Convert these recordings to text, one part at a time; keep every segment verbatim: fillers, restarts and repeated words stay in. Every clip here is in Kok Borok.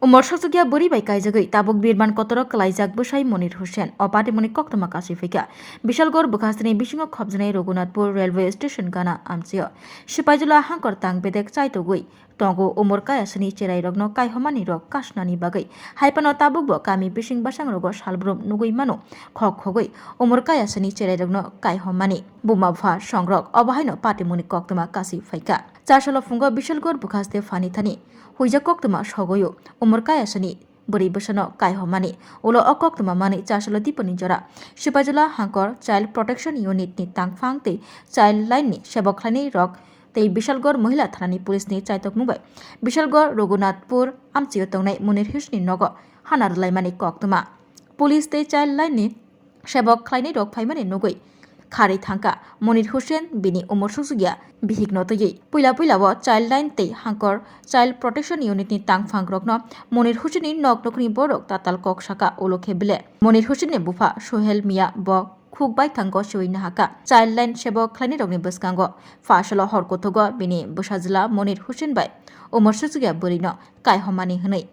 Umor sokjagya bwrwi bai kaijagwi tabuk birman kotoro kwlaijak bwsai Monir Hussain o patimoni koktwma kasui phaikha. Bishalgarh bwkhasteni bisingo khopjaknai Raghunathpur railway station gana amchio. Sipaijwla hangkor tang bedek chaitogwi tongo umor kayasani cherairokno kaihomani rok kasnani bagwi. Haiphano tabukbo kami bising bwsangrogo salbrum nugwi mano khok khogwi umor kayasani cherairokno kaihomani. Buma bupha songrok obo haino patimoni koktwma kasui phaikha. Chasalo phungo Bishalgarh bwkhaste phani thani huijak koktwma sogoio umor kayasani bwrwi bwsano kaihomani. Ulo o koktwma manwi chasalo diponi jora. Sipaijwla hangkor Child Protection Unit ni tangphang tei Child Line ni sebok khlainai rok tei Bishalgarh Mohila Thanani Police ni chaitok nungbai Bishalgarh Raghunathpur amchio tongnai Monir Hussain ni nogo hana rwlaimani koktwma. Police tei Child Line ni sebok khlainai rok phaimani nugwi kharwi thangkha. Monir Hussain bini umor sukjagya bihikno twiwi puila puila o Child Line tei hangkor Child Protection Unit ni tangphang rokno Monir Hussain ni nok nokni borok tatal kok saka ulo khe bile. Monir Hussain ni bupha Sohel Mia bo khuk bai thango siwi nahaka. Child Line sebok khlainai rokni bwskango phasalo hor kothogo bini bwsajwla Monir Hussain bai umor sukjagya bwrwino kaihomani hwnwi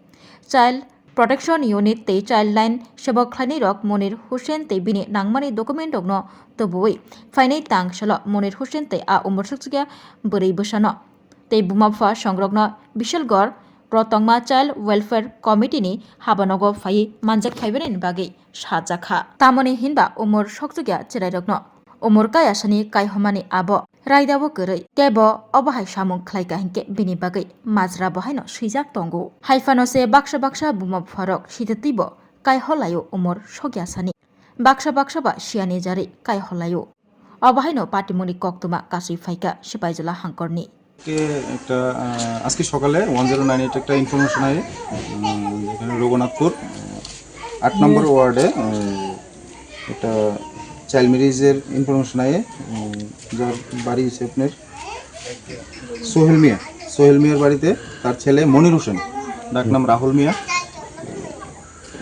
Child Protection Unit tei Child Line sebok khlainai rok Monir Hussain tei bini nangmani document rokno tubuwi phainai tang salo Monir Hussain tei a umor sukjagya bwrwi bwsano tei buma bupha songrokno Bishalgarh Rotongma Child Welfare Committee ni habanogo phaiwi manjak phaibaini bagwi sajakha. Tamoni hinba umor sokjagya cherairokno umor kayasani kaihomani abo raidabo kwrwi, teibo obo hai samung khlaika hinkhe bini bagwi majra bo haino swijak tongo. Haiphano se baksa baksa buma bupharok sititwibo kaiholaio umor sokyasani. Baksa baksa ba siyani jarwi kaiholaio. Obo haino patimoni koktwma kasui phaikha Sipaijwla hangkorni. আজকে একটা আহ, আজকে সকালে one zero nine eight একটা ইনফরমেশন আয়ে উম, এখানে রঘুনাথপুর আহ, আট নম্বর ওয়ার্ডে উম, একটা চাইল্ড ম্যারেজের ইনফরমেশন আয়ে উম, যার বাড়ি হচ্ছে আপনার সোহেল মিয়া। সোহেল মিয়ার বাড়িতে তার ছেলে মনির হোসেন, ডাক নাম রাহুল মিয়া।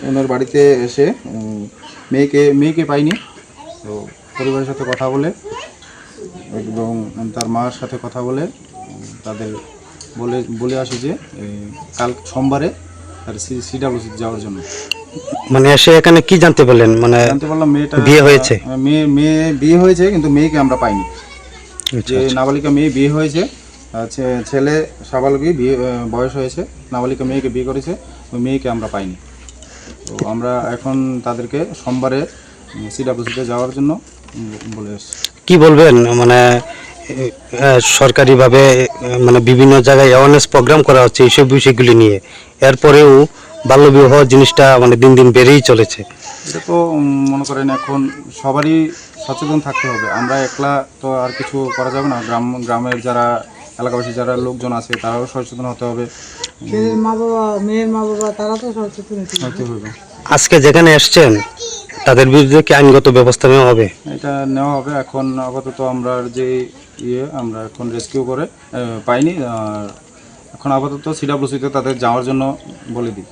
ওনার বাড়িতে এসে উম, মেয়েকে মেয়েকে পাইনি। তো পরিবারের সাথে কথা বলে এবং তার মার সাথে কথা বলে উম, তাদের বলে বলে আসি যে এই, কাল সোমবারে তার সিডাব্লিউসি যাওয়ার জন্য। মানে এসে এখানে কি জানতে পারলেন? মানে জানতে পারলাম মেয়েটা বিয়ে হয়েছে? আহ, মেয়ে মেয়ে বিয়ে হয়েছে, কিন্তু মেয়েকে আমরা পাইনি। আচ্ছা, যে আচ্ছা। নাবালিকা মেয়ে বিয়ে হয়েছে, আহ, ছে- ছেলে সাবালকই বিয়ে আহ, বয়স হয়েছে, নাবালিকা মেয়েকে বিয়ে করেছে, ওই মেয়েকে আমরা পাইনি। তো আমরা এখন তাদেরকে সোমবারে সিডাব্লিউসিতে যাওয়ার জন্য উম, বলে এসেছি। কি বলবেন, মানে এ, এ, সরকারিভাবে এ, মানে বিভিন্ন জায়গায় অ্যাওয়ারনেস প্রোগ্রাম করা হচ্ছে এইসব বিষয়গুলি নিয়ে, এরপরেও বাল্যবিবাহ জিনিসটা মানে দিন দিন বেড়েই চলেছে। এটা তো উম, মনে করেন এখন সবারই সচেতন থাকতে হবে। আমরা একলা তো আর কিছু করা যাবে না। গ্রাম গ্রামের যারা এলাকাবাসী, যারা লোকজন আছে, তারাও সচেতন হতে হবে। ছেলের মা বাবা, মেয়ের মা বাবা, তারা তো সচেতন হতে হবে। হতে হবে। আজকে যেখানে এসছেন, তাদের বিরুদ্ধে কি আইনগত ব্যবস্থা নেওয়া হবে? এটা নেওয়া হবে। এখন আপাতত আমরা যে ইয়ে, আমরা এখন রেস্কিউ করে আহ, পাইনি। আর এখন আপাতত সিডাব্লিউসিতে তাদের যাওয়ার জন্য বলে দিই।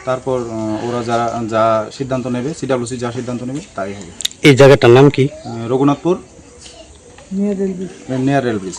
তারপর আহ, ওরা যা যা সিদ্ধান্ত নেবে, সিডাব্লিউসি যা সিদ্ধান্ত নেবে, তাই হবে। এই জায়গাটার নাম কি? Ah, Raghunathpur near rail bridge. Near rail bridge.